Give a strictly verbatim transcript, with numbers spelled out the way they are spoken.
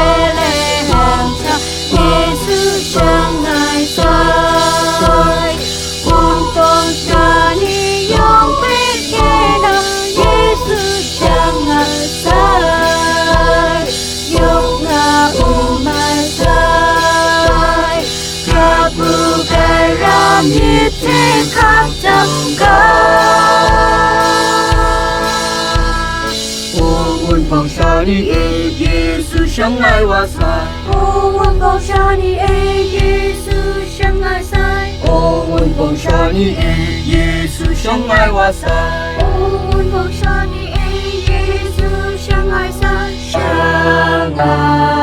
Betlehem sha, Yesu shang ai sai. Wunpawng sha ni yawng hpe hkye na, Yesu shang ai sai. Yawng nga um ai sai. Kabu gara myit hte hkap jang ga. O wunpawng sha ni e, Yesu shang ai wa sai. O wunpawng sha ni e, Yesu shang ai sai. O wunpawng sha ni e, Yesu shang ai wa sai. O wunpawng sha ni e, Yesu shang ai sai. Shang ai